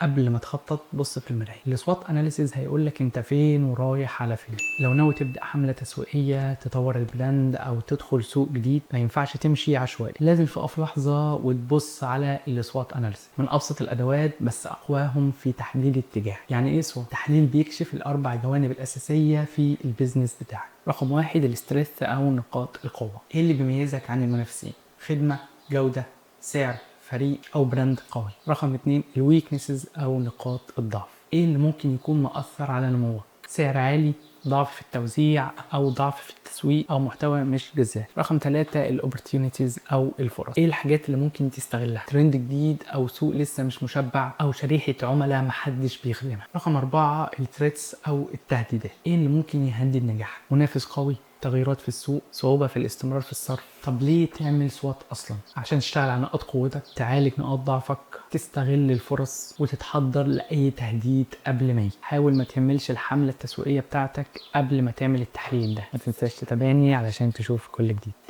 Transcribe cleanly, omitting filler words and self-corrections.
قبل ما تخطط بص في المراية. ال SWOT analysis هيقول لك انت فين ورايح على فين. لو ناوي تبدا حمله تسويقيه، تطور ال brand، او تدخل سوق جديد، ما ينفعش تمشي عشوائي، لازم تقف لحظة وتبص على ال SWOT analysis. من ابسط الادوات بس اقواهم في تحديد اتجاه. يعني ايه SWOT؟ تحليل بيكشف الاربع جوانب الاساسية في ال business بتاعك. رقم 1 ال strength او نقاط القوه. ايه اللي بيميزك عن المنافسين؟ خدمه، جوده، سعر، فريق، او brand قوي. رقم 2 ال weaknesses او نقاط الضعف. ايه اللي ممكن يكون مأثر على نموك؟ سعر عالي، ضعف في التوزيع، او ضعف في التسويق، او محتوى مش جذاب. رقم 3 ال opportunities او الفرص. ايه الحاجات اللي ممكن تستغلها؟ ترند جديد، او سوق لسه مش مشبع، او شريحة عملاء محدش بيخدمها. رقم 4 ال threats او التهديدات. ايه اللي ممكن يهدد نجاحك؟ منافس قوي، تغيرات في السوق، صعوبة في الاستمرار في الصرف. طب ليه تعمل SWOT أصلا؟ عشان تشتغل على نقاط قوتك، تعالج نقاط ضعفك، تستغل الفرص، وتتحضر لأي تهديد قبل ما يجي. حاول ما تهملش الحملة التسويقية بتاعتك قبل ما تعمل التحليل ده. ما تنساش تتابعني علشان تشوف كل جديد.